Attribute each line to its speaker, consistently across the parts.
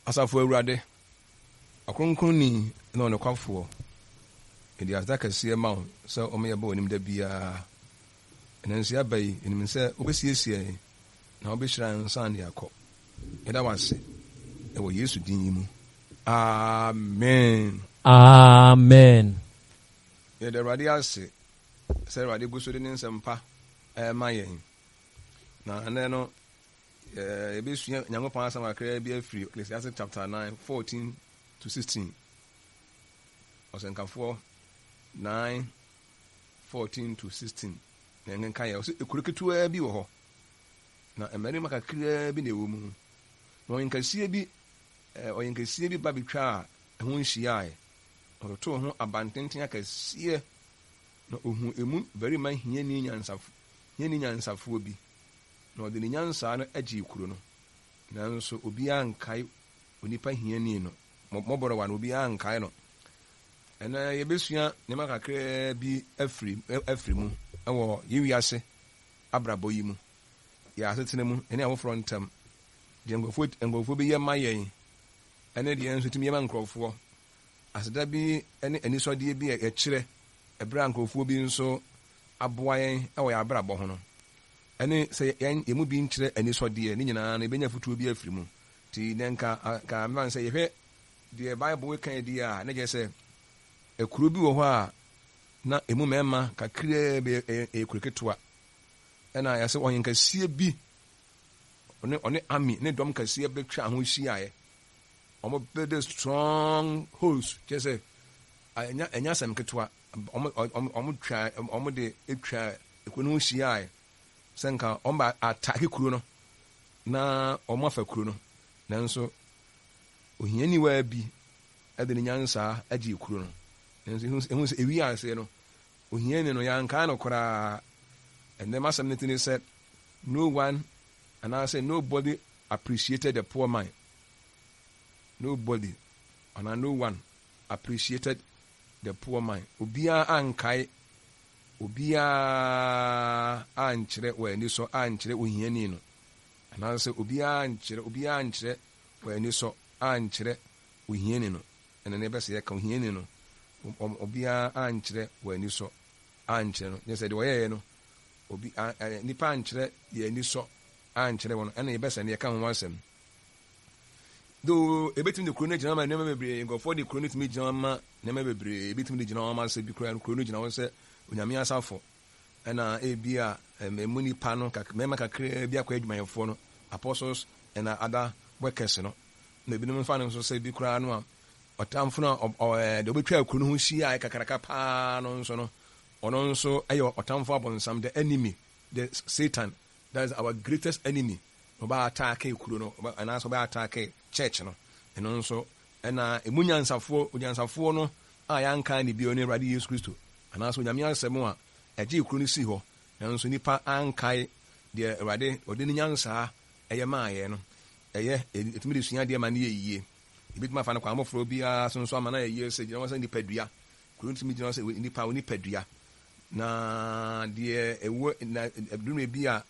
Speaker 1: Asafo Awurade, Ɔkronkronni ne Ɔnokwafoɔ, yɛde aseda kɛseɛ ma wo sɛ woma yɛba w'anim da biara. Ɛnnɛ nso yɛaba yi, yɛnim sɛ wobɛsiesie yɛn na wobɛhyira yɛn ansa na yɛakɔ. Yɛda wo ase wɔ Yesu din yi mu. Amen.
Speaker 2: Amen.
Speaker 1: Yɛda Awurade ase sɛ Awurade gu so de ne nsɛm pa rema yɛn. Na ɛnnɛ no, yɛbɛsua Nyankopɔn asɛm kakraa bi afiri Ecclesiastes chapter 9, 14 to 16. Ɔsɛnkafoɔ 9, 14 to 16. Na yɛnkenka yɛ, ɔsɛ ekuro ketewaa bi wɔ hɔ, na mmarima kakraa bi na ɛwɔ mu. Na ɔhenkɛseɛ bi, ɔhenkɛseɛ bi ba bɛtwaa ɛho nhyiaeɛ. Ɔtotoo ho abantenten akɛseɛ, na ohuu emu barima hiani nyansafo, hiani nyansafoɔ bi, na ɔde ne nyansa no gyee kuro no. Nanso obiara ankae onipa hiani no, mmɔborɔwa no, obiara ankae no. Ɛnnɛ yɛbɛsua nneɛma kakraa bi afiri afiri mu wɔ yɛn wiase abrabɔ yi mu, yɛn asetena mu, yɛne afoforɔ ntam, deɛ nkurɔfoɔ nkurɔfoɔ bi yɛ ma yɛn, ɛne deɛ yɛn nso tumi yɛ ma nkurɔfoɔ. Aseda bi ne anisɔdeɛ bi a yɛkyerɛ ɛberɛ a nkurɔfoɔ bi nso aboa yɛn wɔ yɛn abrabɔ ho no, ɛne sɛ yɛn yɛn mu bi nkyerɛ anisɔdeɛ, ne nyinaa no yɛbɛnya afotuo bi afiri mu. Nti nɛ nka nka mɛfa no sɛ yɛhwɛ deɛ Bible ka yi a, na kyerɛ sɛ akuro bi wɔ hɔ a na ɛmu mmarima kakraa bi, ɛyɛ kuro ketewa, ɛna yɛsɛ ɔhenkɛseɛ bi ɔne ɔne army ne dɔm kɛseɛ bɛtwa ho hyiaeɛ. Wɔn build strong holds, kyerɛ sɛ ɛnya ɛnya asɛm ketewa. Wɔn wɔn wɔn twa wɔn de twa kuro no ho hyiaeɛ sɛ nka wɔn ba ataake kuro no na wɔn afa kuro no. Nanso ohianiwaa bi de ne nyansa gyee kuro no. Nanso ehu ehu sɛ ewi aseɛ no, ohiani no yɛankae no koraa. Ɛnnɛ m'asɛm no ti ne sɛ no one anaasɛ nobody appreciated the poor man. Nobody anaa no one appreciated the poor man. Obiara ankae, obiara ankyerɛ wɔ anisɔ ankyerɛ ohiani no. Anaasɛ obiara ankyerɛ, obiara ankyerɛ wɔ anisɔ ankyerɛ ohiani no. Ɛna ne yɛbɛsɛ yɛka ohiani no, obiara ankyerɛ wɔ anisɔ ankyerɛ no. Nyɛ sɛ deɛ ɔyɛeɛ no, obi, nipa ankyerɛ yɛ anisɔ ankyerɛ wɔn. Ɛna yɛbɛsɛ ne yɛka ho asɛm. Though ebetumi de kuro no agyina ma nneɛma bebree, nkurɔfoɔ de kuro no tumi gyina ma nneɛma bebree. Ebetumi de gyina hɔ ama sɛ bi koraa no kuro no gyina hɔ sɛ Onyame asafo. Ɛna ebi a emu nipa no kak mmarima kakraa bi akɔ adwumayɛfoɔ no, apostles and other workers no. Na ebinom fa no nso sɛ bi koraa no a ɔtamfo no a ɔ ɔ deɛ ɔbɛtwa kuro no ho hyiaeɛ kakraka paa no nso no, ɔno nso yɛ ɔtamfo abonsam, the enemy, the Satan, that is our greatest enemy. Ɔbɛ ataake kuro no anaasɛ ɔbɛ ataake church no. Ɛno nso ɛna emu nyansafoɔ, onyansafoɔ no a yɛanka ne bio ne Awurade Yesu Kristo anaasɛ Onyame asɛm a ɛgyee kuro no sii hɔ, nanso nnipa ankae deɛ Awurade ɔde ne nyansaa ɛyɛ maa yɛn no. Ɛyɛ, yɛtumi de sua adeɛ ma no yɛ yie. Yɛbɛtumi afa no kwan foforɔ biara so nso ama no ayɛ yie sɛ gyina hɔ sɛ nipadua. Kuro no tumi gyina hɔ sɛ nipa, onipadua. Na deɛ ɛwɔ, na ɛduru bi a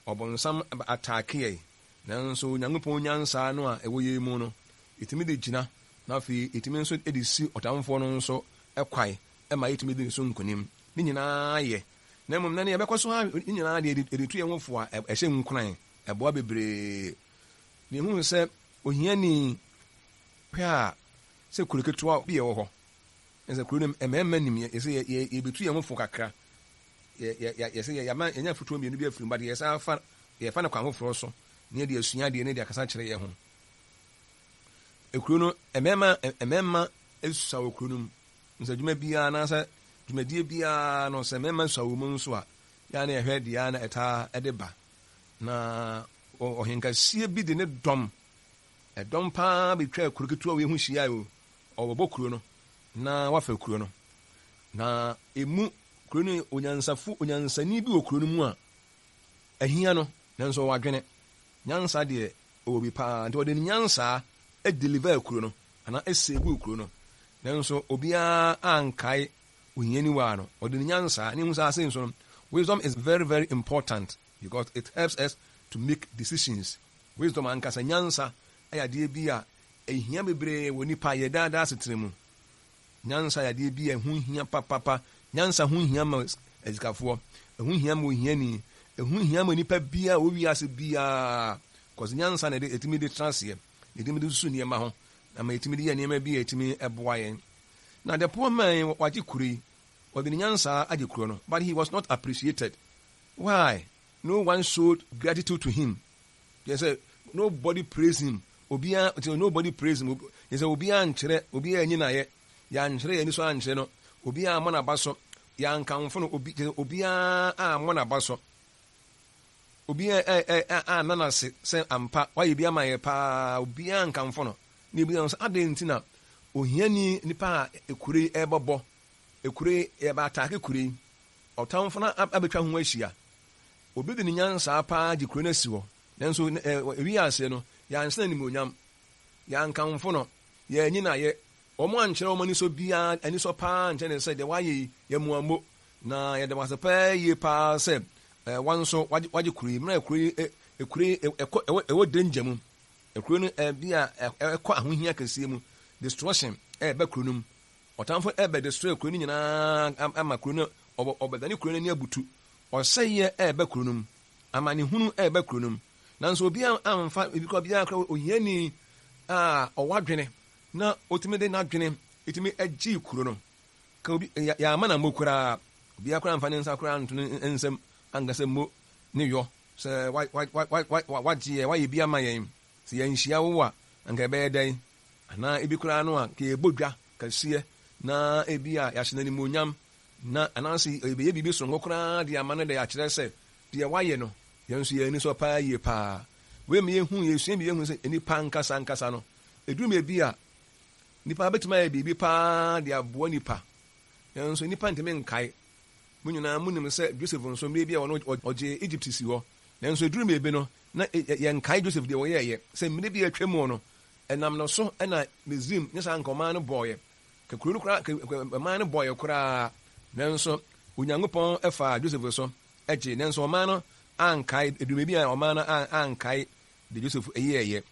Speaker 1: Ɔbonsam ataake yɛn, nanso Onyankopɔn nyansa no a ɛwɔ yɛn mu no, yɛtumi de gyina, na afei yɛtumi nso de si ɔtamfoɔ no nso kwan ma yɛtumi di ne so nkonim. Ne nyinaa yɛ. Na mmom, na nea ɛbɛkɔ so ara, ne nyinaa deɛ yɛde tu yɛn ho fo a, ɛhyɛ nkuran, ɛboa bebree. Na yɛhunu sɛ ohiani hwɛ a, sɛ kuro ketewa bi wɔ hɔ, ɛsɛ kuro no mmarima nim yɛ, yɛsɛ yɛbɛtu yɛn ho fo kakra. Yɛsɛ yɛama yɛnya afotuo mmienu bi afiri mu, but yɛsan fa yɛfa no kwan foforɔ so na yɛde asua adeɛ na yɛde akasa kyerɛ yɛn ho. Ekuro no mmarima mmarima sua wɔ kuro no mu. Nso adwuma biara anaasɛ dwumadie biara no sɛ mmarima sua wɔ mu nso a, yɛa na yɛhwɛ deɛ na ɛtaa de ba. Na ɔhenkɛseɛ bi de ne dɔm, ɛdɔm paa bɛtwa kuro ketewa wei ho hyia o, ɔbɛbɔ kuro no na wafa kuro no. Na emu kuro no onyansafo onyansani bi wɔ kuro no mu a ahia no, nanso ɔwɔ adwene. Nyansa deɛ ɔwɔ bi paa, nti ɔde ne nyansa deliver kuro no anaa ɛsave kuro no. Nanso obiara ankae ohianiwaa no, ɔde ne nyansa ne hu saa ase nso no, wisdom is very very important because it helps us to make decisions. Wisdom ankasa, nyansa yɛ adeɛ bi a Ehia bebree wɔ nnipa yɛ daa daa asetena mu. Nyansa yɛ adeɛ bi a ɛho hia papapa. Nyansa ho hia ma asikafoɔ, ɛho hia ma ohiani, ɛho hia ma nipa biara wɔ wiase biara. Cause nyansa na ɛde ɛtumi de tena aseɛ, na ɛtumi de susu nneɛma ho, na ma ɛtumi de yɛ nneɛma bi a ɛtumi ɛboa yɛn. Na the poor man wagye kuro yi, ɔde ne nyansa agye kuro no, but he was not appreciated. Why? No one showed gratitude to him. Kyerɛ sɛ, nobody praise him. Obiara, kyerɛ nobody praise him. Kyerɛ sɛ obiara nkyerɛ, obiara anyi n'ayɛ. Yɛankyerɛ yɛn ani so ankyerɛ no. Obiara ammɔ n'aba so. Yɛankamfo no. Obi, kyerɛ sɛ obiara ammɔ n'aba so. Obiara ɛ ɛ ɛ anna n'ase sɛ ampa wayɛ bi ama yɛ paa. Obiara ankamfo no. Na ebisa no sɛ adɛn nti na ohiani nipa a ekuro yi ɛrebɛbɔ, ekuro yi yɛbɛ ataake kuro yi, ɔtamfo no abɛtwa ho ahyia. Obi de ne nyansa paa gye kuro no asi hɔ, nanso ewiee aseɛ no, yɛanhyɛ no animuonyam, yɛankamfo no, yɛanyi no ayɛ, wɔankyerɛ wɔn anisɔ biara, anisɔ paa ankyerɛ no sɛ deɛ wayɛ yi, yɛmmoa mmo. Na yɛda wo ase paa yie paa sɛ wɔn nso wagye kuro yi, mmerɛ a kuro yi, kuro yi ɛkɔ, ɛwɔ, ɛwɔ danger mu, kuro no ɛbi a ɛkɔ ahohia kɛseɛ mu, destruction ɛreba kuro no mu, ɔtamfo ɛbɛ destroy kuro no nyinaa ama kuro no, ɔbɛdane kuro no ani abutu. Ɔsɛeɛ reba kuro no mu, amanehunu reba kuro no mu, nanso obiara amfa ebi koraa, obiara koraa, ohiani a ɔwɔ adwene na ɔtumi de n'adwene tumi gyee kuro no. Ka obi, yɛamma no ammo koraa, obiara koraa amfa ne nsa koraa anto ne nsam anka sɛ mmo ne yɔ, sɛ wagye yɛn, wayɛ bi ama yɛn, sɛ yɛanhyia wo a, anka ɛbɛyɛ dɛn? Anaa ebi koraa no a, anka yɛbɔ dwa kɛseɛ na ebi a yɛahyɛ no animuonyam Na anaasɛ yɛbɛyɛ biribi soronko koraa de ama no de akyerɛ sɛ deɛ wayɛ no, yɛn nso yɛn ani sɔ paa yie paa. Wei ma yɛhu, yɛsua biribi hu sɛ nnipa ankasa ankasa no, ɛduru baabi a, nnipa bɛtumi ayɛ biribi paa de aboa nnipa, nanso nnipa ntumi nkae. Mo nyinaa monim sɛ Joseph nso, mmerɛ bi a ɔno ɔgyee Egypt si hɔ, nanso ɛduru baabi no, na yɛnkae Joseph deɛ ɔyɛeɛ, sɛ mmerɛ bi a atwa mu no, ɛnam no so na Misraim, nyɛ saa anka ɔman no bɔeɛ. Ka kuro no koraa, ka ɔman no bɔeɛ koraa. Nanso Onyankopɔn faa Joseph so gyee, nanso ɔman no ankae, ɛduru baabi a ɔman no ankae deɛ Joseph yɛeɛ.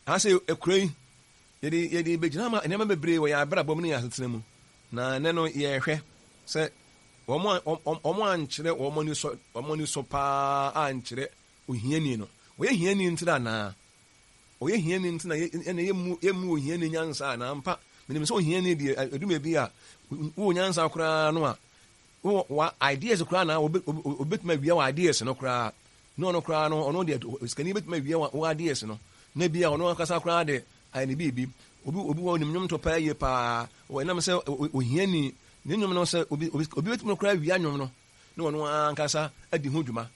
Speaker 1: Ha sɛ kuro yi, yɛde yɛde bɛgyina ma nneɛma bebree wɔ yɛn abrabɔ mu ne yɛn asetena mu. Na ɛnɛ no yɛrehwɛ sɛ wɔn wɔn ankyerɛ wɔn ani sɔ wɔn ani sɔ paa ankyerɛ ohiani no. Wɔyɛ hiani ntira anaa? Ɔyɛ hiani nti na ɛna yɛmmu yɛmmu ohiani nyansa anaa? Ampa, menim sɛ ohiani deɛ ɛdu baabi a wowɔ nyansa koraa no a wowɔ wa ideas koraa na obetumi awia wɔ ideas no koraa na ɔno koraa no ɔno deɛ sikani betumi awia wɔ ideas no na bi a ɔno ankasa koraa de ayɛ ne biribi. Obi obi wɔ onim nnwom to paa yie paa wɔ ɛnam sɛ ohiani ne nnwom no sɛ obi obi obi betumi koraa awia nnwom no na ɔno ankasa adi ho dwuma.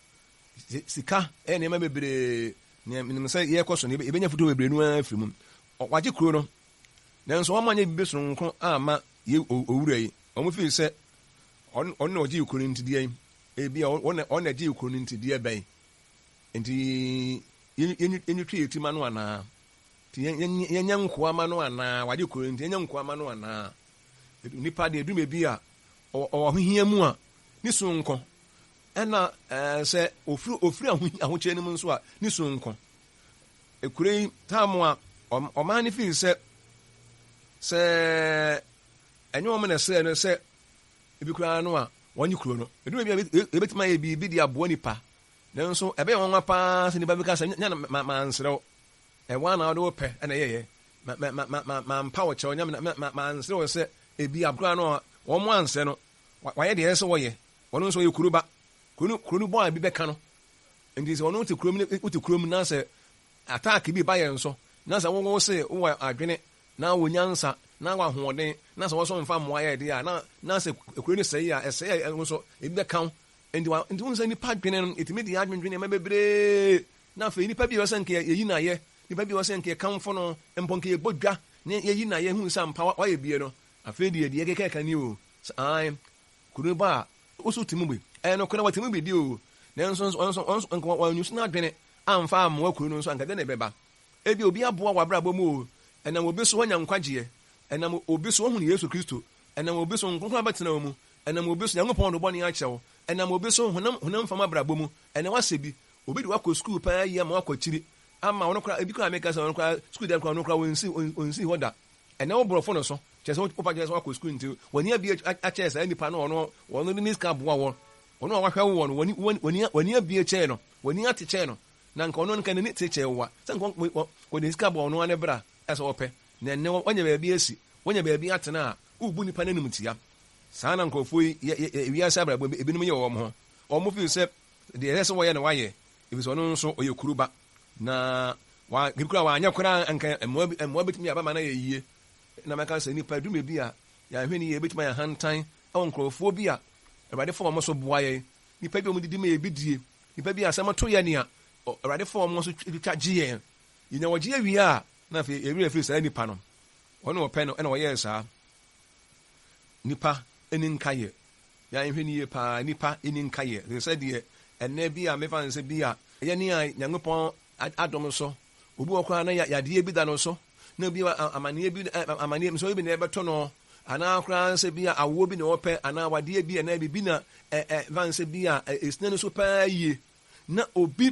Speaker 1: Sika yɛ nneɛma bebree. Nea menim sɛ yɛrekɔ so no, yɛbɛnya afotuo bebree no ara afiri mu. Wɔagye kuro no, nanso wɔanyɛ biribi sononko amma yɛ owura yi. Wɔfii sɛ ɔno na ɔgyee kuro no nti deɛn? Ebia ɔno na ɛgyee kuro no nti deɛ bɛn? Nti yɛntwitwi yɛn ti ma no anaa? Nti yɛnyɛ nkoa ma no anaa? Wagye kuro no nti yɛnyɛ nkoa ma no anaa? Nipa deɛ ɛduru baabi a ɔwɔ ahohia mu a, ne su nko. Ɛna sɛ ofiri ofiri ahokyere no mu nso a, ne su nko. Ekuro yi tam a ɔman no firi sɛ sɛ ɛnyɛ wɔn na ɛsrɛ no sɛ ebi koraa no a wɔnye kuro no. Ɛduru baabi a yɛbɛtumi ayɛ biribi de aboa nipa, nanso ɛbɛyɛ nwanwa paa sɛ nipa bi ka sɛ nyɛ na mansrɛ wo, ɛwɔ a na wode wo pɛ na ɛyɛyɛ, mampa wo kyɛw, nyɛ mansrɛ wo sɛ ebi koraa no a wɔn ansrɛ no, wayɛ deɛ ɛsɛ sɛ wɔyɛ. Ɔno nso ɔyɛ kuro ba. Kuro no kuro no bɔ a ebi bɛka no. Nti sɛ ɔno te kurom ne wote kurom na sɛ attack bi ba yɛn so na sɛ wo se wowɔ adwene na wɔ nyansa na wɔ ahoɔden na sɛ wɔso mfa mmoa yɛ deɛ a na na sɛ kuro no sɛe a ɛsɛe a wo nso ebi bɛka wo. Nti wa nti wohu sɛ nipa adwene no etumi de adwendwene nneɛma bebree na afei nipa bi a ɛwɔ sɛ nka yɛyi no ayɛ nipa bi a ɛwɔ sɛ nka yɛkamfo no mpo nka yɛbɔ dwa ne yɛyi no ayɛ hu sɛ ampa wayɛ bie no afei deɛ deɛ yɛkeka ɛka ni o sɛ ae Kuro ba a, wo so te mu bi. Ɛyɛ nokorɛ, wɔte mu bi deɛ oo, nanso nso, ɔno nso, ɔno nso, nka wanyusu n'adwene amfa ammoa kuro no nso a, anka dɛn na ɛbɛba? Ebia obi aboa w'abrabɔ mu oo, ɛnam obi so woanya nkwagyeɛ, ɛnam obi so woahunu Yesu Kristo, ɛnam obi so Honhom Kronkron abɛtena wo mu, ɛnam obi so Nyankopɔn de wo bɔne akyɛ wo, ɛnam obi so honam, honam fam abrabɔ mu, ɛnɛ woasɛ bi, obi de wo akɔ sukuu paa yie ama woakɔ akyiri. ama ɔno koraa, ebi koraa a meka sɛ ɔno koraa sukuu dan koraa ɔno koraa ɔnsi ɔnsii hɔ da. Ɛnɛ wo borɔfo no so, kyerɛ sɛ wopa kyerɛ sɛ woakɔ sukuu nti w'ani abue akyɛɛ saa nipa no ɔno ɔno de ne sika boa wɔ, ɔno a wahwɛ wo wɔ no w'ani w'ani w'ani abue kyɛɛ no, w'ani ate kyɛɛ no, na nka ɔno nka n'ani te kyɛɛ wo a, sɛ nka ɔde ne sika boa ɔno ara ne bra a sɛ ɔpɛ, na ɛnɛ wanya baabi asi, wanya baabi atena a, wobu nipa no animtia. Saa na nkurɔfoɔ yi yɛ yɛ wiase abrabɔ mu ebinom yɛ wɔ wɔn ho. Wɔn feel sɛ deɛ ɛsɛ sɛ wɔyɛ na wɔayɛ, efisɛ ɔno nso ɔyɛ kuru ba. Na wa ebi koraa wanyɛ koraa anka mmoa bi mmoa betumi aba ma no ayɛ yie. Na mɛka sɛ nipa du bi a yɛanhwɛ no yie ebetumi ayɛ ahantan wɔ nkurɔfoɔ bi a Awurade fa wɔn so boa yɛn. Nipa bi a wɔdidi ma yɛ bi die. Nipa bi a asɛm to yɛn a Awurade fa wɔn so twitwa gye yɛn. Yɛnya wɔgye awie a na afei yɛn werɛ afiri saa nipa no. Wɔn na wɔpɛ no na wɔyɛɛ saa. Nnipa ani nka yɛ. Yɛanhwɛ no yie paa, nnipa ani nka yɛ. Te sɛ deɛ ɛnnɛ bi a mefa no sɛ bi a yɛne a Nyankopɔn adom so, obi wɔ koraa na yadeɛ bi da no so, na obi amaneɛ bi, amaneɛ nsɔhwɛ bi na ɛbɛto no, anaa koraa sɛ bi a awoɔ bi na ɔpɛ, anaa wadeɛ bi anaa biribi na ɛ ɛ fa no sɛ bi a ɛsina no so paa yie, na obi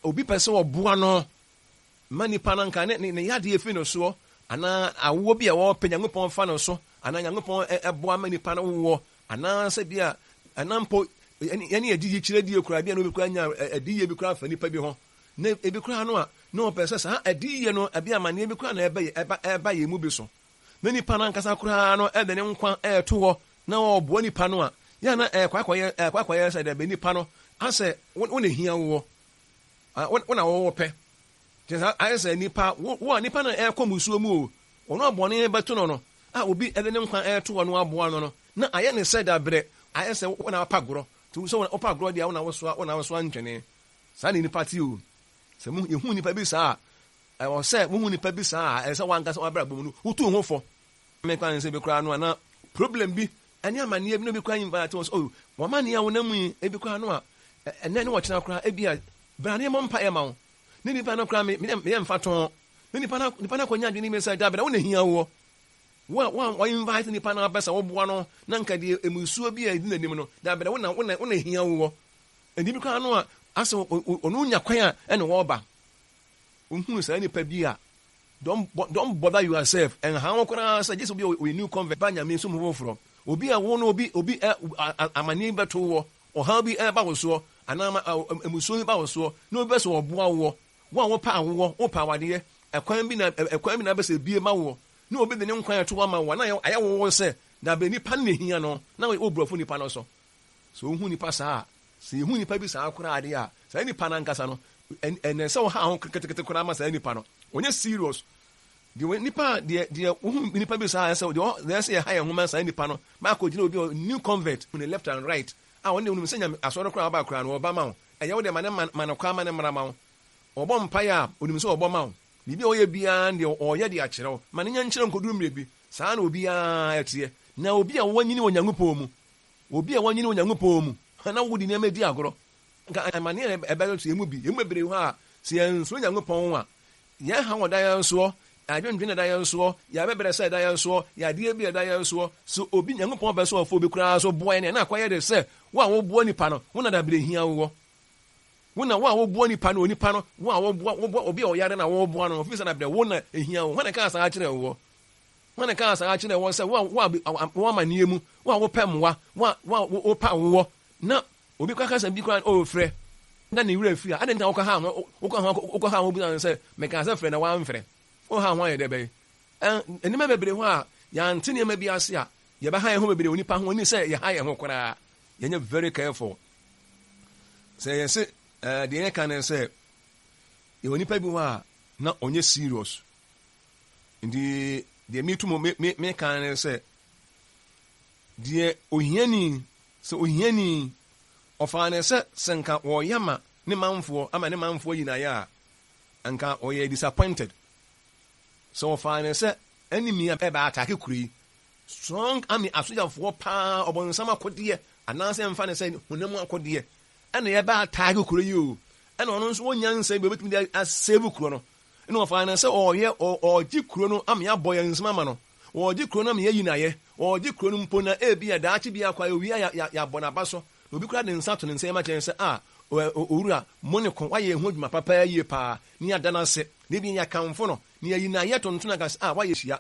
Speaker 1: obi pɛ sɛ ɔboa no. Ma nipa no anka ne ne yadeɛ firi no soɔ, anaa awoɔ bi a ɔrepɛ Nyankopɔn fa no so, anaa Nyankopɔn boa ma nipa no woɔ, anaa sɛ bi a, anaa mpo yɛne yɛgye yi kyerɛ die koraa, bi a na obi koraa nya adiyie bi koraa fa nipa bi ho, na ebi koraa no a, na ɔpɛ sɛ saa adiyie no, ebi amanneɛ bi koraa na ɛba ɛba ɛba yɛn mu bi so, na nipa no ankasa koraa no ɛde ne nkwa ɛreto hɔ na ɔreboa nipa no a, yɛ na ɛkɔ akɔyɛ ɛkɔ akɔyɛ sɛ dɛbɛ nipa no asɛ wo na ehia woɔ. Ah, wo wo na wɔwɔ pɛ. Kyerɛ sɛ ayɛ sɛ nipa wo wo a nipa no ɛrekɔ musuo mu o, ɔno a bɔne bɛto no no, a obi ɛde ne nkwa ɛreto hɔ no aboa no no, na ayɛ ne sɛ dabrɛ, ayɛ sɛ wo na wapa gorɔ. Nti sɛ wopa agorɔ deɛ a wo na wosoa wo na wosoa ntwene. Saa na nipa te o. Sɛ mo yɛhu nipa bi saa a, ɛwɔ sɛ wohu nipa bi saa a, ɛsɛ sɛ wankasa w'abrabɔ mu no wotu wo ho fɔ. Me kwan sɛ bi koraa no a na problem bi ɛne amaneɛ bi na obi koraa invite wɔn sɛ oh wɔn amaneɛ a wɔnam mu yi ebi koraa no a ɛnɛ ne wɔkyena koraa ebi a bra ne yɛmmɔ mpaeɛ ma wo ne nipa no koraa me meyɛ mfa tɔn ne nipa no nipa no akɔnya adwene mi sɛ da bra wo na hia woɔ wo a wo a wɔ invite nipa no abɛ sɛ woboa no na nka deɛ emusuo bi a ɛdi n'anim no da bra wo na wo na wo na hia woɔ ɛdi bi koraa no a asɛ ɔno nya kwan a ɛna wɔba wohunu saa nipa bi a Don't don't bother yourself. Ɛnha wo koraa sɛ gye sɛ obi a ɔyɛ new convert ba Nyame som foforɔ. Obi a wo no obi obi ɛ amaneɛ bi bɛto woɔ, ɔhaw bi ɛreba wo soɔ, anaa mmusuo bi ba wo soɔ, na obi bɛ sɛ ɔboa woɔ. Wo a wopɛ awoɔ, wopɛ awadeɛ, ɛkwan bi na ɛkwan bi na abɛ sɛ ebie ma woɔ, na obi de ne nkwa ɛto hɔ ama wo a, na ayɛ wo sɛ dabe nipa no na ehia no, na wo brɔfo nipa no so. Sɛ wohu nipa saa a, sɛ yɛhu nipa bi saa koraa deɛ a, saa nipa no ankasa no, ɛnɛ sɛ woha ho ketekete koraa ma saa nipa no, ɔnyɛ serious. Deɛ nipa a, deɛ, deɛ wohu nipa bi saa, ɛsɛ, deɛ deɛ ɛsɛ yɛha yɛn ho ma saa nipa no, ma akɔgyina obi a new convert, ne left and right, a ɔno deɛ wonim sɛ nyame asɔre koraa ɔba koraa no, ɔba ma wo. Ɛyɛ wo deɛ ma ne ma no kwan ma ne mmra ma wo. Ɔbɔ mpaeɛ a, onim sɛ ɔbɔ ma wo. Biribi a ɔyɛ biara no deɛ ɔyɛ de akyerɛ wo. Ma ne nya nkyerɛ nkɔduru mmerɛ bi. Saa na obiara teɛ. Na obi a wanyini wɔ Nyankopɔn mu, Obi a wanyini Onyankopɔn mu na wode nneɛma di agorɔ. Nka amanneɛ a ɛbɛto yɛn mu bi. Yɛn mu bebree wɔ hɔ a, sɛ yɛansuro Nyankopɔn a, yɛn haw a ɛda yɛn soɔ, yɛn adwendwene a ɛda yɛn soɔ, yɛn abɛbrɛsɛ a ɛda yɛn soɔ, yɛn adeɛ bi a ɛda yɛn soɔ, sɛ obi, Nyankopɔn pɛ sɛ ɔfa obi koraa so boa yɛn a, na akɔyɛ de sɛ wo a woboa nipa no, wo na dabrɛ hia woɔ. Wo na wo a woboa nipa no, onipa no, wo a woboa, woboa obi a ɔyare na woboa no, ɔfiri sɛ dabrɛ wo na ehia wo. Hwan na ɛkaa saa kyerɛɛ woɔ? Hwan na ɛkaa saa kyerɛɛ wɔn sɛ, Wo a, wo a wowɔ amanneɛ mu, wo a wopɛ mmoa, wo a, wo a wopɛ awoɔ, na obi kora kasa bi koraa, oh, frɛ, na ne werɛ firi a, adɛn nti na wokɔhaa ho, wokɔhaa ho, wokɔhaa ho bisa no sɛ, mekaa sɛ frɛ na woamfrɛ? Wohaa ho ayɛ dɛ bɛn? Ɛ, nneɛma bebree hɔ a, yɛante nneɛma bi ase a, yɛbɛha yɛn ho bebree wɔ nnipa ho, ɛnni sɛ yɛha yɛn ho koraa. Yɛnyɛ very careful. Sɛ yɛse, ɛɛ, deɛ yɛka ne sɛ, yɛwɔ nipa bi hɔ a, na ɔnyɛ serious. Nti deɛ metu mo me me meka ne sɛ, deɛ ohiani sɛ ohiani ɔfaa ne sɛ sɛ nka wɔreyɛ ama ne manfoɔ ama ne manfoɔ ayi n'ayɛ a, nka ɔyɛ disappointed. Sɛ ɔfaa ne sɛ enemy a ɛbɛ ataake kuro yi, strong army asogyafoɔ paa, ɔbɔnsam akodeɛ anaasɛ mfa ne sɛ honam akodeɛ ɛna yɛbɛ ataake kuro yi o, ɛna ɔno nso wɔ nyansa bi obetumi de asave kuro no. Ɛna ɔfaa no sɛ ɔreyɛ, ɔregye kuro no ama yɛabɔ yɛn nsam ama no. Ɔregye kuro no ama yɛayi no ayɛ. Ɔregye kuro no mpo na ebia daakye bi akɔ a owie a yɛabɔ n'aba so. Na obi koraa de ne nsa ato ne nsa yam akyerɛ no sɛ, ah, Owura, mo ne ko, wayɛ yɛn ho adwuma papa yie paa, na yɛada no ase, na ebia yɛakamfo no, na yɛayi no ayɛ tonton aka sɛ, ah, wayɛ hyia.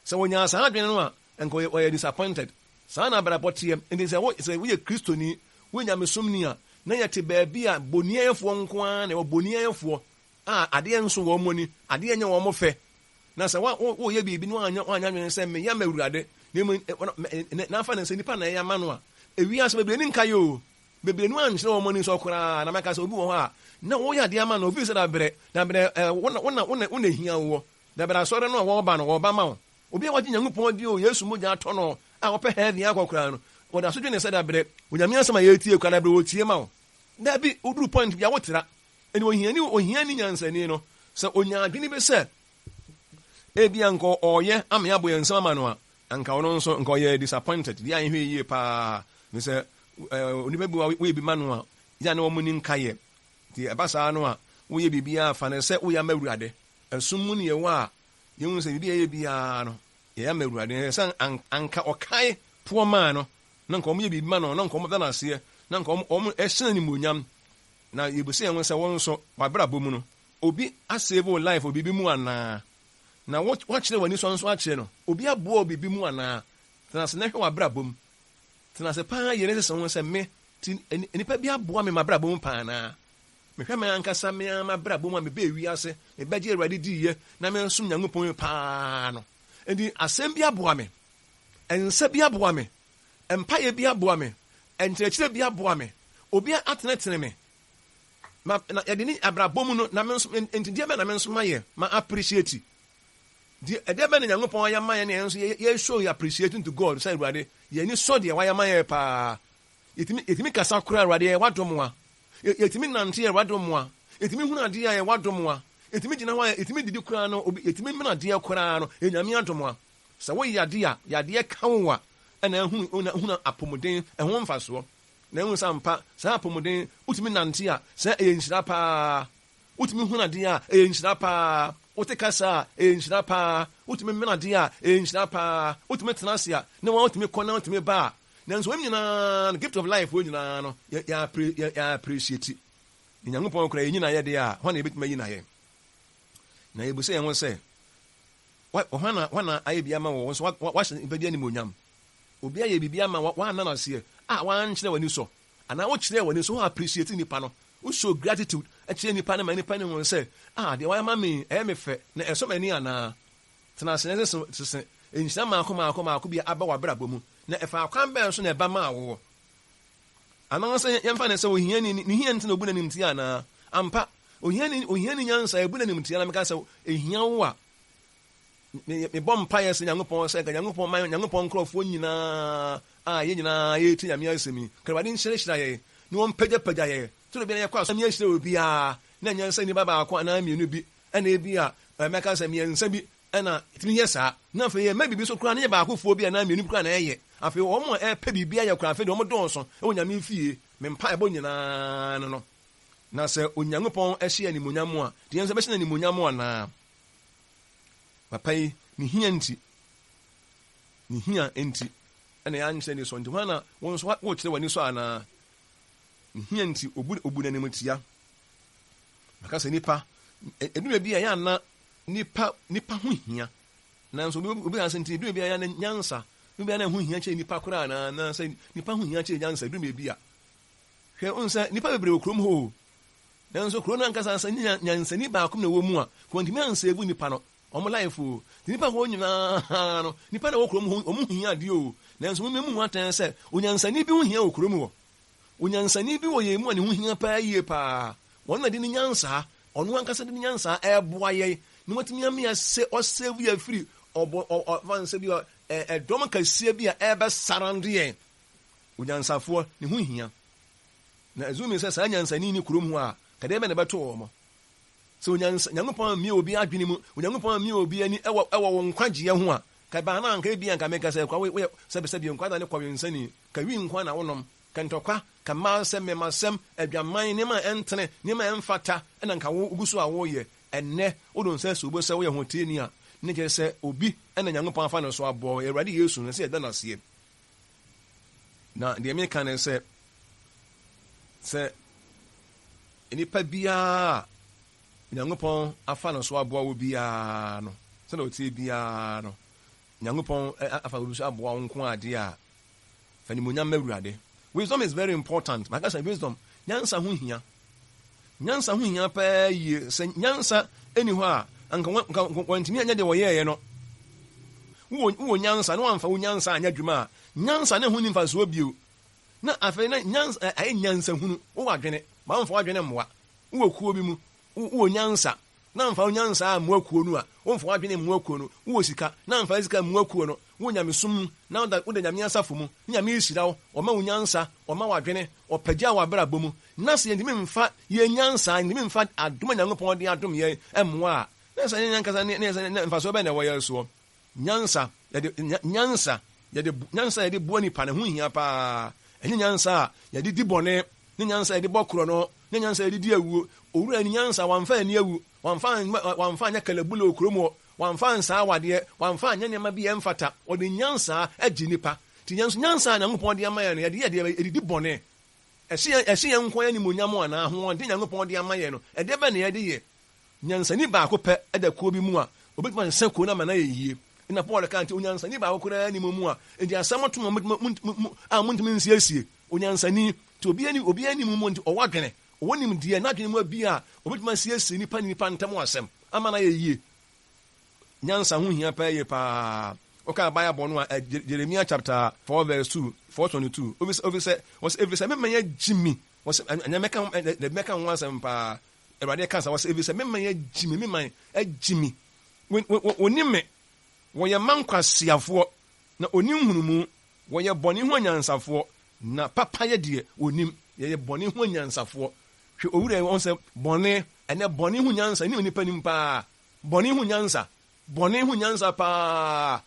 Speaker 1: Sɛ wɔnyaa saa adwene no a, anka wɔyɛ disappointed. Saa na abrabɔ teɛ. Enti sɛ wo, sɛ woyɛ Kristoni, woyɛ nyamesomni a, na yɛte baabi a boniayɛfoɔ nko ara na ɛwɔ, boniayɛfoɔ a adeɛ nso wɔn ani, adeɛ nyɛ wɔn fɛ. Na sɛ wo, wo, woyɛ biribi na woanyɛ, woanyɛ adwene sɛ meyɛ ma Awurade, na mmom, na afa no sɛ nipa na ɛyɛ ama no a, ewiase bebree ani nkae o. Bebree no ankyerɛ wɔn anisɔ koraa, na mɛka sɛ obi wɔ hɔ a, na woyɛ adeɛ ama no, ofii sɛ dabrɛ, dabrɛ, ɛ, wo na, wo na, wo na, wo na ehia woɔ. Dabrɛ asɔre no a wɔba no, wɔba ma wo. Obi a wagye Nyankopɔn adi o, Yesu mogya atɔ no a ɔpɛ heaven akɔ koraa no, wɔda so dwene sɛ dabrɛ, Onyame asɛm a yɛretie koraa, dabrɛ wɔtie ma wo. Dabi, woduru point bi a wotra. Ɛnti ohiani, ohiani nyansani no, sɛ onya adwene bi sɛ, ebia nka ɔɔyɛ ama yɛabɔ yɛn nsam ama no a, Anka ɔno nso nka ɔyɛ disappointed deɛ anhwɛ yie paa ne sɛ onipa bi woyɛ bi ma no a yɛ a na wɔn ni nka yɛ nti ɛba saa no a woyɛ biribiara fa no sɛ woyɛ ama awurade ɛsom mu ne yɛwɔ a yɛhu sɛ biribi a yɛyɛ biara no yɛyɛ ama awurade ɛsɛ sɛ anka ɔkae poɔ maa no na nka wɔn yɛ biribi ma no na nka wɔn da no aseɛ na nka wɔn wɔn ɛhyɛ no animuonyam na yɛbisa yɛn ho sɛ wɔn nso wabrabɔ mu no obi asave wo life wɔ biribi mu anaa Na wo, woakyerɛ w'anisɔ nso akyerɛ no. Obi aboa wo biribi mu anaa? Tena ase na hwɛ w'abrabɔ mu. Tena ase paa yie na sese wo ho sɛ, Me, ti, nnipa bi aboa me m'abrabɔ mu paa anaa? Mehwɛ me ankasa me ara m'abrabɔ mu a mebɛɛ wiase, mebɛgye Awurade diiɛ, na meresom Nyankopɔn yi paa no. Enti asɛm bi aboa me, nsa bi aboa me, mpaeɛ bi aboa me, nkyerɛkyerɛ bi aboa me, obi atenetene me, Ma na yɛde ne abrabɔ mu no na me nso nti deɛ bɛn na me nso mayɛ ma appreciate deɛ ɛdeɛ bɛn na Nyankopɔn ayɛ ma yɛn na yɛn nso yɛ yɛ show yɛ appreciating to God sɛ Awurade yɛn ani sɔ deɛ wayɛ ma yɛn paa yɛtumi yɛtumi kasa koraa Awurade yɛ wadom wa yɛtumi nante yɛ wadom wa yɛtumi hunu adeɛ a yɛ wadom wa yɛtumi gyina hɔ a yɛtumi didi koraa no obi yɛtumi mena adeɛ koraa no yɛ Nyame adom wa sɛ woyɛ adeɛ a yadeɛ ka wo a ɛna ehunu ehunu apɔmuden ɛho mfasoɔ Na ehu sɛ ampa, saa apɔmuden, wotumi nante a, sɛ ɛyɛ nhyira paa. Wotumi hunu adeɛ a, ɛyɛ nhyira paa. Wote kasa a, ɛyɛ nhyira paa. Wotumi mene adeɛ a, ɛyɛ nhyira paa. Wotumi tena ase a, na wotumi kɔ na wotumi ba a. Nanso wɔn nyinaa no, gift of life wɔn nyinaa no, yɛ yɛ yɛ appreciate. Na Nyankopɔn koraa yɛnyi no ayɛ deɛ a, hwan na yɛbɛtumi ayi no ayɛ? Na yɛbisa yɛn ho sɛ, hwan na hwan na ayɛ bi ama wɔ, wo nso wahyɛ nipa bi animuonyam? Obi ayɛ biribi ama wo a woanna no aseɛ a woankyerɛ w'anisɔ anaa wokyerɛɛ w'anisɔ, wo appreciate nipa no, wo show gratitude kyerɛ nipa no ma nipa no hu sɛ ah deɛ wayɛ ama me yi ɛyɛ me fɛ na ɛsɔ m'ani anaa? Tena ase na sese sese nhyira mmaako mmaako mmaako bi a aba w'abrabɔ mu na ɛfaa kwan bɛn so na ɛba maa woɔ? Anaasɛ yɛmfa no sɛ ohiani ne hia nti na obu n'animtia anaa? Ampa, ohiani ohiani nyansa ebu n'animtia na meka sɛ ehia wo a Me, mebɔ mpaeɛ sɛ Nyankopɔn sɛ nka Nyankopɔn ma Nyankopɔn nkorɔfoɔ nyinaa a yɛn nyinaa yɛretie Nyame asɛm yi, nka Awurade nhyirahyira yɛn na ɔmpagyapagya yɛn sɛdeɛ obiara yɛkɔ asɔre Nyame ahyira obiara na ɛnyɛ sɛ nnipa baako anaa mmienu bi ɛna ebi a mɛka sɛ mmiɛnsa bi ɛna ɛtumi yɛ saa na afei yɛma biribi so koraa na yɛ baakofoɔ bi anaa mmienu bi koraa na ɛyɛ afei wɔn a ɛpɛ biribi ayɛ koraa afei deɛ wɔn dɔɔso ɛwɔ Nyame fie me mpaebɔ nyinaa no no na sɛ Onyankopɔn hyɛ animuonyam a deɛ nso ɛbɛhyɛ no animuonyam anaa Papa yi, ne hia nti, ne hia nti, ɛna yɛankyerɛ ne sɔ nti, hwan na wo nso wokyerɛ w'ani sɔ anaa? Ne hia nti, obu obu n'animtia. Maka sɛ nipa, ɛdu baabi a yɛ ana nipa nipa ho hia. Nanso obi obi asɛ nti, ɛdu baabi a yɛ ana nyansa, ɛdu baabi a na ɛho hia kyɛ nipa koraa anaa, anaasɛ nipa ho hia kyɛ nyansa, ɛdu baabi a. Hwɛ, wohu sɛ nipa bebree wɔ kurom hɔ o. Nanso kuro no ankasa sɛ nyansani baako na ɛwɔ mu a, wɔntumi ansave nipa no, wɔn life o. Nti nipa hɔ nyinaa no, nipa na ɛwɔ kurom hɔ, wɔn hia adeɛ o. Nanso wɔn mu atɛn sɛ onyansani bi ho hia wɔ kurom hɔ. Onyansani bi wɔ yɛn mu a ne ho hia paa yie paa. Wɔn na de ne nyansaa, ɔno ankasa de ne nyansaa ɛreboa yɛn na watumi ama yɛasɛ ɔsave yɛn afiri ɔbɔ ɔ ɔ fa nsɛ bi ɛdɔm kɛseɛ bi a ɛrebɛsarande yɛn. Onyansafoɔ, ne ho hia. Na assuming sɛ saa nyansani nni kurom hɔ a, ka deɛ bɛn na ɛbɛto wɔn? Sɛ onyansa, Nyankopɔn ammue obi adwene mu, Onyankopɔn ammue obi ani wɔ, wɔ wo nkwagyeɛ ho a, ka ɛbaa no a, anka ebia anka meka sɛ, kwa woyɛ, sɛbe sɛbe nkwa na ne kɔwensani, ka wi nko na wonom, ka ntɔkwa, ka mmaa nsɛm, mmɛmasɛm, adwaman, nneɛma a ɛntene, nneɛma a ɛmfata, ɛna nka wo, wogu so a woyɛ. Ɛnnɛ, wode wo nsa asi wo bo sɛ woyɛ hoteeni a, ne kyerɛ sɛ obi na Nyankopɔn afa ne so aboa wo, Awurade Yesu no, ɛsɛ yɛda no aseɛ. Na deɛ meka ne sɛ, sɛ. Nnipa biara a Onyankopɔn afa no so aboa wo biara no, sɛdeɛ ɔteɛ biara no, Nyankopɔn afa obi so aboa wo nko adeɛ a, fa animuonyam ma Awurade. Wisdom is very important. Maka sɛ wisdom, nyansa ho hia. Nyansa ho hia paa yie. Sɛ nyansa nni hɔ a, anka wɔntumi anyɛ deɛ wɔyɛeɛ no. Wowɔ nyansa na wɔamfa wo nyansa anyɛ adwuma a, nyansa ne ho nni mfasoɔ bio. Na afei na nyansa ayɛ nyansahunu. Wowɔ adwene, ma womfa w'adwene mmoa. Wowɔ kuo bi mu, wowɔ nyansa, na amfa wo nyansa ammoa kuo no a, womfa w'adwene mmoa kuo no. Wowɔ sika, na amfa wo sika mmoa kuo no. Wowɔ nyamesom mu, na woda woda Nyame asafo mu, na Nyame rehyira wo, ɔma wo nyansa, ɔma wo adwene, ɔpagya wo abrabɔ mu. Na sɛ yɛntumi mfa yɛn nyansa, yɛntumi mfa adom a Nyankopɔn de adom yɛn mmoa a, na sɛ yɛn ankasa ne ne ne mfasoɔ bɛn na ɛwɔ yɛn soɔ? Nyansa, yɛde, nya, nyansa, yɛde, nyansa a yɛde boa nipa no ho hia paa. Ɛnyɛ nyansa a yɛde di bɔne, ne nyansa a yɛde bɔ korɔno, ne nyansa a yɛde di awuo. Owura ni nyansa, wamfa anni awu, wamfa, wamfa anyɛ kalabule wɔ kurom hɔ, wamfa ansaa awadeɛ, wamfa anyɛ nneɛma bi a ɛmfata. Ɔde nyansa agye nipa. Nti yɛn nso, nyansa a Nyankopɔn de ama yɛn no, yɛde yɛ deɛ? Yɛde di bɔne. Ɛhyɛ yɛn, ɛhyɛ yɛn nko ara animuonyam anaa? Ahoɔden a Nyankopɔn de ama yɛn no, ɛdeɛ bɛn na yɛde yɛ? Nyansani baako pɛ da kuo bi mu a, ɔbɛtumi asesa kuo no ama no ayɛ yie. Ɛnna Paul kaa nti, onyansani baako koraa nni mo mu a, enti asɛm to mo a montumi nsiesie. Onyansani, nti obiara nni obiara nni mo mu nti ɔwɔ adwene, ɔwɔ nimdeɛ, n'adwene mu abue a ɔbɛtumi asiesie nnipa ne nnipa ntam asɛm ama no ayɛ yie. Nyansa ho hia paa yie paa. Wokaa Bible no a, Jeremia chapter 4 verse 2, 4:22. Ofisɛ, wɔsɛ, efisɛ me man agyi me. Wɔsɛ, ɛnyɛ mɛka, mɛka ho asɛm paa. Awurade ka saa, ɔse, Efisɛ me man agyi me, me man agyi me. Wɔnnim me, wɔyɛ mma nkwaseafoɔ, na wɔnni nhunumu. Wɔyɛ bɔne ho anyansafoɔ, na papayɛ deɛ, wɔnnim. Yɛyɛ bɔne ho anyansafoɔ. Hwɛ owura yi, wɔn sɛ bɔne, ɛnɛ bɔne ho nyansa, ɛnim nnipa nim paa. Bɔne ho nyansa, bɔne ho nyansa paa.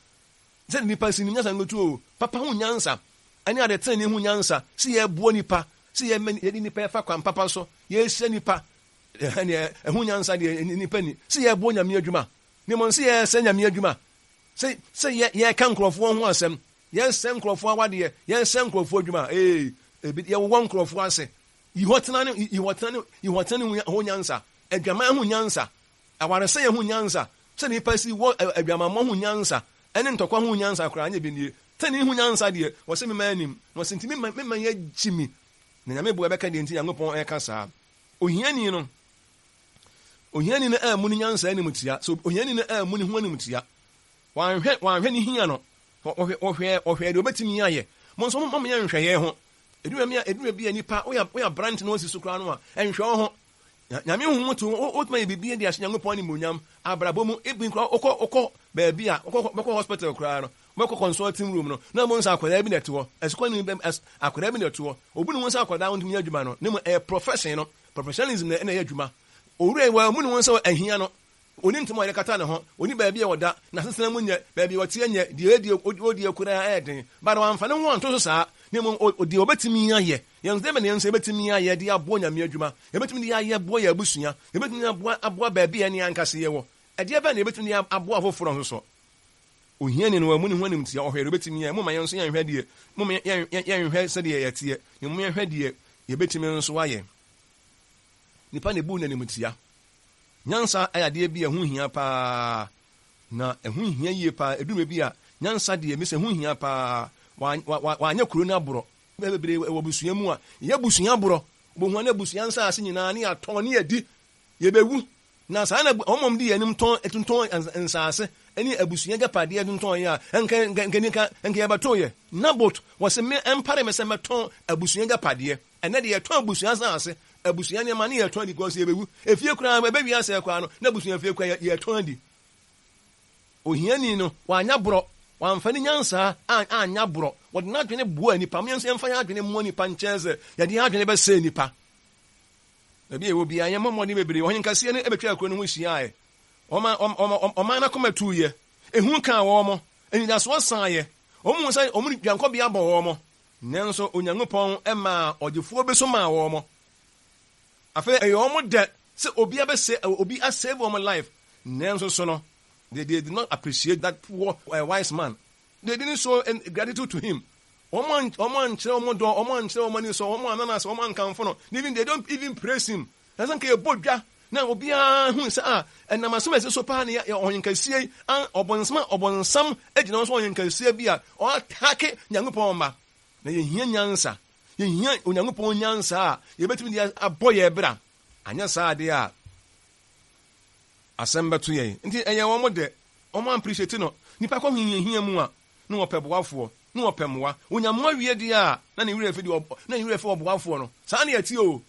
Speaker 1: Sɛ nnipa si nim nyansa nkotu o, papa ho nyansa, ɛne ade tenenee ho nyansa, sɛ yɛboa nnipa, sɛ yɛde nnipa ɛfa kwan papa so, Yɛrehyira nnipa, ɛneɛ ɛho nyansa deɛ nnipa nni, sɛ yɛreboa Nyame adwuma, na mmom sɛ yɛresɛe Nyame adwuma, sɛ sɛ yɛ yɛreka nkurɔfoɔ ho asɛm, yɛresɛe nkurɔfoɔ awadeɛ, yɛresɛe nkurɔfoɔ adwuma, ee, ebi yɛwowɔ nkurɔfoɔ ase. Yi hɔ tena ne yi hɔ tena ne yi hɔ tena ne ho nyansa, adwaman ho nyansa, awaresɛeɛ ho nyansa, sɛ nnipa si wɔ adwamammɔ ho nyansa, ɛne ntɔkwa ho nyansa koraa nyɛ bi nie. Tenenee ho nyansa deɛ, wɔse mema anim, na wɔse nti mema mema yɛagye mi. Na Nyame boa bɛka deɛ nti Nyankopɔn ɛka saa. Ohiani no, ohiani no ammu ne nyansa animtia. So ohiani no ammu ne ho animtia. Wanhwɛ, wanhwɛ ne hia no. Ɔhwɛ, ɔhwɛ, ɔhwɛ deɛ ɔbɛtumi ayɛ. Mo nso mo yɛ nhwɛ yɛn ho. Eduru bi a, eduru bi a nipa, woyɛ, woyɛ aberante na wosi so koraa no a, ɛnhwɛ wo ho. Nyame hu wo to, wotumi ayɛ biribi de ahyɛ Nyankopɔn animuonyam abrabɔ mu. Ebi koraa wokɔ, wokɔ baabi a, wokɔ, wokɔ hospital koraa no, Wobɛkɔ consulting room no, na wobɛhu sɛ akwadaa bi na ɛte hɔ. Asukuuni bi, as, akwadaa bi na ɛte hɔ. Obu ne ho sɛ akwadaa a ɔntumi nyɛ adwuma no, na mmom ɛyɛ profession no, professionalism na ɛna ɛyɛ adwuma. Owura yi, wammu ne ho sɛ ahia no. Ɔnni ntoma a ɔde kata ne ho, ɔnni baabi a ɔda, n'asetena mu nyɛ, baabi a ɔteɛ nyɛ, deɛ ɔdi, ɔdie koraa ɛyɛ den. But wamfa ne ho anto so saa, na mmom ɔ, deɛ ɔbɛtumi ayɛ. Yɛn nso, dɛn na yɛn nso yɛbɛtumi ayɛ de aboa Nyame adwuma? Yɛbɛtumi de ayɛ aboa yɛn abusua, yɛbɛtumi de aboa, aboa baabi a yɛne yɛn ankasa yɛwɔ. Ɛdeɛ bɛn na yɛbɛtumi de aboa afoforɔ nso so? Ohiani no, wammu ne ho animtia, ɔhwɛɛ deɛ ɔbɛtumi ayɛ. Momma yɛn nso yɛnhwɛ deɛ, momma yɛnhwɛ sɛdeɛ yɛteɛ, na mmom yɛnhwɛ deɛ yɛbɛtumi nso ayɛ. Nnipa na ɛbuu no animtia. Nyansa yɛ adeɛ bi a ɛho hia paa, na ɛho hia yie paa. Ɛduru baabi a, nyansa deɛ, mese ɛho hia paa. Wanyɛ kuro no aborɔ. Bebree wɔ abusua mu a, yɛyɛ abusua aborɔ. Wobɛhu a na abusua nsaase nyinaa ne yɛatɔn ne yɛadi, yɛbɛwu. Na saa na wɔn a wɔdi yɛn anim tɔn tontɔn nsaase ne abusua agyapadeɛ tontɔn yɛ a, nka nka nka nka nka yɛbɛto yɛ. Nabot, wɔse me ɛmpare me sɛ mɛtɔn abusua agyapadeɛ. Ɛnnɛ deɛ yɛtɔn abusua nsaase, abusua nneɛma ne yɛtɔn adi because yɛbɛwu. Efie koraa ɛbɛwie asɛe koraa no, na abusua fie koraa yɛtɔn adi. Ohiani no, wanyɛ borɔ, wamfa ne nyansa anyɛ borɔ, wɔde n'adwene boaa nnipa. Mo yɛn nso yɛmfa yɛn adwene mmoa nnipa nkyɛn sɛ yɛde yɛn adwene bɛsɛe nnipa. Baabi a yɛwɔ biara, yɛmmɔ mmɔden bebree. Ɔhene kɛseɛ no bɛtwaa kuro no ho hyiaeɛ. Wɔma, wɔma, ɔman no akoma tuiɛ. Ehu kaa wɔn. Anidasoɔ saeɛ. Wɔhuu sɛ wɔn dwankɔbea bɔ wɔn. Nanso Onyankopɔn maa ɔgyefoɔ bi so maa wɔn. Afei ɛyɛ wɔn dɛ sɛ obi abɛsɛ, obi asave wɔn life. Nanso so no, they, they did not appreciate that poor uh, wise man. They didn't show gratitude to him. Wɔn an, wɔn ankyerɛ wɔn dɔ, wɔn ankyerɛ wɔn anisɔ, wɔn anna no ase, wɔn ankamfo no. Even they don't even praise him. Na sɛ nka yɛbɔ dwa na obiara hu sɛ a ɛnam asɛm a ɛsi so paa ne yɛ ɔhenkɛseɛ yi, ɔbonsam a ɔbonsam gyina hɔ sɛ ɔhenkɛseɛ bi a ɔatake Nyankopɔn mma. Na yɛhia nyansa. Yɛhia Onyankopɔn nyansa a yɛbɛtumi de abɔ yɛn bra. Anyɛ saa adeɛ a, asɛm bɛto yɛn. Nti ɛyɛ wɔn dɛ, wɔn appreciate no. Nipa kɔ hihiahia mu a, na wɔpɛ boafoɔ, na wɔpɛ mmoa. Wɔnya mmoa wie deɛ a, na ne werɛ afi deɛ, na ne werɛ afi ɔboafoɔ no. Saa na ɛteɛ o.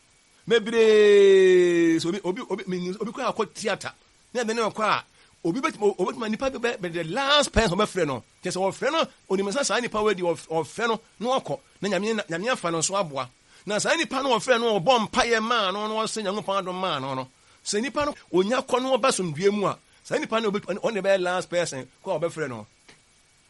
Speaker 1: Bebree, sɛ obi, obi, obi, menim obi koraa akɔ theatre, na ɛbɛn ne ɔkɔ a, obi bɛtumi, obɛtumi, nipa bi bɛ, the last person ɔbɛfrɛ no, kyerɛ sɛ ɔfrɛ no, onim sɛ saa nipa wei deɛ ɔfrɛ no, na ɔkɔ, na Nyame, Nyame afa no so aboa. Na saa nipa no ɔfrɛ no, ɔbɔ mpaeɛ maa no, na ɔsɛ Nyankopɔn adom maa no no, sɛ nipa no, ɔnya kɔ na ɔba asomdwoeɛ mu a, saa nipa no, ɔno na ɛbɛyɛ last person kɔ a ɔbɛfrɛ no.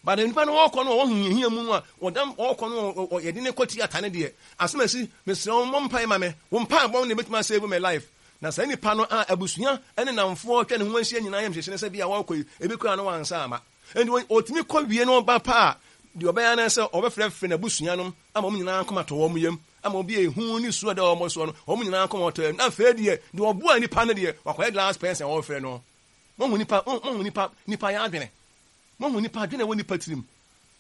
Speaker 1: But nipa no ɔkɔ no ɔwɔ hiahia mu no a ɔdam ɔkɔ no yɛde ne kɔ theatre no deɛ asɛm asi mesrɛ wo mmɔ mpaeɛ ma me wo mpaebɔ no na ɛbɛtumi asave me life na saa nipa no a abusua ne namfoɔ atwa ne ho ahyia nyinaa yam hyehye no sɛ bi a ɔkɔ yi ebi koraa no wansa ama nti ɔtumi kɔ wie no ɔba pa a deɛ ɔbɛyɛ ne sɛ ɔbɛfrɛfrɛ n'abusua nom ama wɔn nyinaa akoma tɔ wɔn yam ama obi a ehu ne suro da wɔn soɔ no wɔn nyinaa akoma ɔtɔ yam na afei deɛ deɛ ɔboa nipa no deɛ wakɔyɛ last person a wɔfrɛ no. Moahu nipa moahu nipa nipa yɛ adwene. Moahu nipa adwene a ɛwɔ nipa tirim.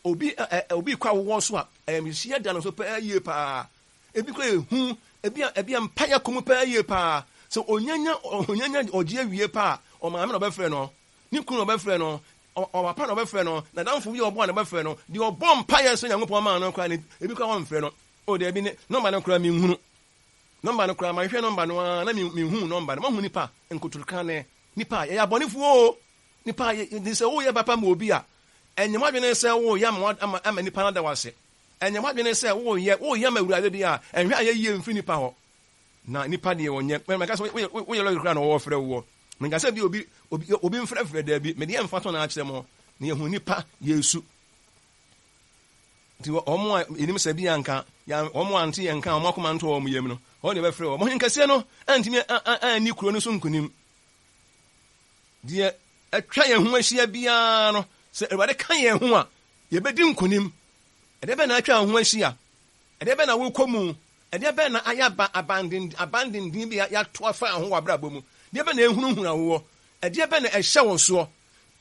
Speaker 1: Obi ɛ ɛ obi kɔ awoɔ so a, ayamhyehyeɛ da no so paa yie paa. Ebi kɔ ehu, ebi a ebi a mpaeɛ kɔ mu paa yie paa. Sɛ onyanya onyanya ɔgye awie paa a, ɔmaame na ɔbɛfrɛ no, ne kunu na ɔbɛfrɛ no, ɔpapa na ɔbɛfrɛ no, n'adamfo bi a ɔboa na ɔbɛfrɛ no. Deɛ ɔbɔ mpaeɛ sɛ Onyankopɔn maa no koraa no, ebi koraa wɔmfrɛ no. O daabi ne nɔmba no koraa menhunu. Nɔmba no koraa mahwehwɛ nɔmba no ara na menhuu nɔmba no. Moahu nipa nkotorokane, nipa yɛyɛ abɔnefoɔ o. Nipa, nti sɛ woyɛ papa ma obi a, ɛnyɛ w'adwene sɛ woreyɛ ama ama ama nipa no ada wo ase. Ɛnyɛ w'adwene sɛ woreyɛ woreyɛ ama Awurade deɛ a, ɛnhwɛ ayɛ yie mfiri nipa hɔ. Na nipa deɛ ɔnyɛ. Mɛka sɛ woyɛ woyɛ lɔre koraa na wɔfrɛ woɔ. Menka sɛ bi obi obi obi mfrɛfrɛ daabi. Mede yɛ mfatoho na akyerɛ mo. Na yɛhu nipa yɛsu. Nti wɔn a yɛnim sɛ bi anka wɔn ante yɛn nka wɔn akoma nto wɔn yam no, wɔn deɛ bɛfrɛ wɔn. Ɔhenkɛseɛ no antumi anni kuro no so nkonim. Deɛ atwa yɛn ho ahyia biara no, sɛ Awurade ka yɛn ho a, yɛbɛdi nkonim. Ɛdeɛ bɛn na atwa wo ho ahyia? Ɛdeɛ bɛn na worekɔ mu? Ɛdeɛ bɛn na ayɛ aba abanden abandenden bi a yɛato afa ho wɔ abrabɔ mu? Deɛ bɛn na ɛhunahuna woɔ? Ɛdeɛ bɛn na ɛhyɛ wo soɔ?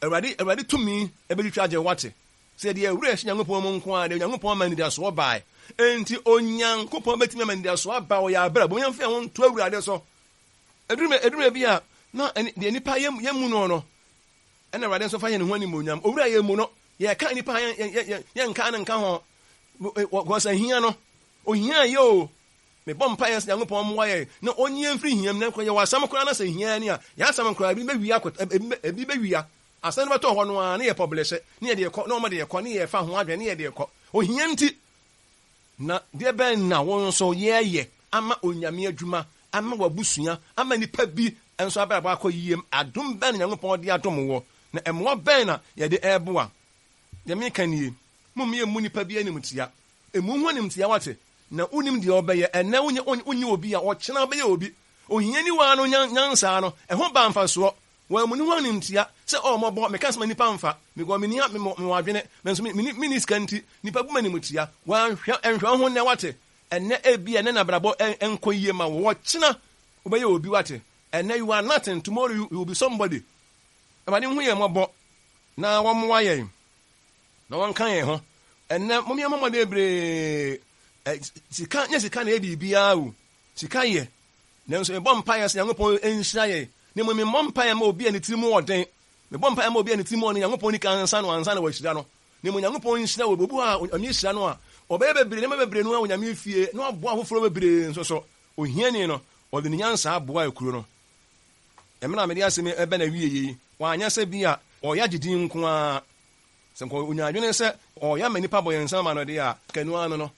Speaker 1: Awurade Awurade tumi bɛtwitwa agye wo wate. Sɛ yɛde yɛn werɛ hyɛ Nyankopɔn mu nko ara deɛ, Onyankopɔn ma anidasoɔ bae. Enti Onyankopɔn bɛtumi ama anidasoɔ aba wɔ yɛn abrabɔ mu. Yɛmfa yɛn ho nto Awurade so. Ɛduru ɛduru baabi a, na deɛ nnipa yɛ yɛ mu no no, ɛna Awurade nso fa yɛ ne ho animuonyam. Owura yɛ mu no, yɛka nnipa a yɛn yɛn yɛn yɛnka no nka ho. Because ahia no, ohia yɛ o. Mebɔ mpa yɛn sɛ Nyankopɔn mmoa yɛn na ɔnyi yɛn mfiri hia mu. Na yɛwɔ asɛm koraa na sɛ hia ni a, yɛn asɛm koraa ebi bɛwia akɔ ebi ebi bɛwia. Asɛm no bɛtɔ hɔ no ara na yɛ pɔblɛhyɛ na yɛde kɔ na wɔn de kɔ na yɛfa ho adwene na yɛde kɔ. Ohia nti. Na deɛ bɛn na wo nso yɛɛyɛ ama Onyame adwuma, ama w'abusua, ama nnipa bi nso abrabɔ akɔ yie? Adom bɛn na Nyankopɔn de adom woɔ? Na mmoa bɛn na yɛde ɛɛboa? Deɛ meka nie, momma yɛmmu nnipa bi animtia. Mmu wo ho animtia, woate? Na wonnim deɛ wobɛyɛ. Ɛnnɛ wonyɛ wonyɛ obi a, ɔkyena wobɛyɛ obi. Ohiani waa no nyansa no, ɛho baa mfasoɔ. Wammu ne ho animtia sɛ, Oh, mmɔbɔ, meka asɛm a nnipa mfa, because menni, mewɔ adwene, nanso menni, menni sika nti, nnipa bu me animtia. Wanhwɛ, nhwɛ wo ho nnɛ, woate? Ɛnnɛ, ebia ɛnnɛ na abrabɔ nkɔ yie ma wo, ɔkyena wobɛyɛ obi, woate? Ɛnnɛ, you are nothing, tomorrow you, you will be somebody. Awurade nhu yɛn mmɔbɔ na wɔmmoa yɛn na wɔnka yɛn ho. Ɛnnɛ, mom yɛmmɔ mmɔden bebree. Sika, nyɛ sika na ɛyɛ biribiara o. Sika yɛ, Nanso mebɔ mpaeɛ sɛ Nyankopɔn nhyira yɛn, na mmom memmɔ mpaeɛ mma obi a ne tiri mu wɔ den. Mebɔ mpaeɛ ma obi a ne tiri mu wɔ den, Nyankopɔn nika ansa no ansa na wahyira no. Na mmom Nyankopɔn nhyira obi. Obi wɔ hɔ a Onyame hyira no a, ɔbɛyɛ bebree, nneɛma bebree no ara wɔ Nyame fie, na waboa afoforɔ bebree nso so. Ohiani no, ɔde ne nyansa boa akuro no. Mmerɛ a mede asɛm yi reba n'awieɛ yi, wanyɛ sɛ bi a ɔreyɛ agye din nko ara. Sɛ nka ɔnya adwene sɛ ɔreyɛ ama nnipa abɔ yɛn nsam ama no deɛ a, nka ɛno ara no no.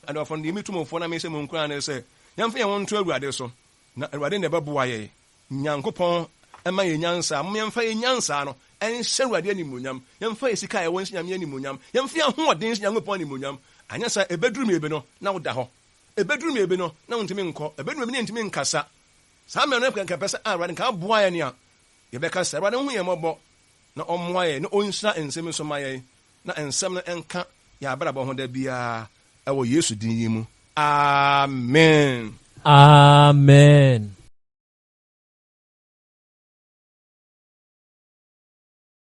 Speaker 1: Adɔfo no, deɛ metu mo fo na mehyɛ mo nkuran ne sɛ, yɛmfa yɛn ho nto Awurade so, na Awurade na ɛbɛboa yɛn. Nyankopɔn ma yɛn nyansa, mom yɛmfa yɛn nyansa no nhyɛ Awurade animuonyam, yɛmfa yɛn sika a yɛwɔ nhyɛ Nyame animuonyam, yɛmfa yɛn ahoɔden nhyɛ Nyankopɔn animuonyam, anyɛ saa ɛbɛduru mmerɛ bi no na woda hɔ, ɛbɛduru mmerɛ bi no na wontumi nkɔ, ɛbɛduru mmerɛ bi no yɛntumi nkasa. Saa mmerɛ no nka yɛpɛ sɛ, ah Awurade nka aboa yɛn a, yɛbɛka sɛ, Awurade nhu yɛn mmɔbɔ na ɔmmoa yɛn na ɔnhyira nsɛm yi so ma yɛn. Na nsɛm no nka yɛn abrabɔ ho da biara wɔ Yesu din yi mu, amen.
Speaker 2: Amen.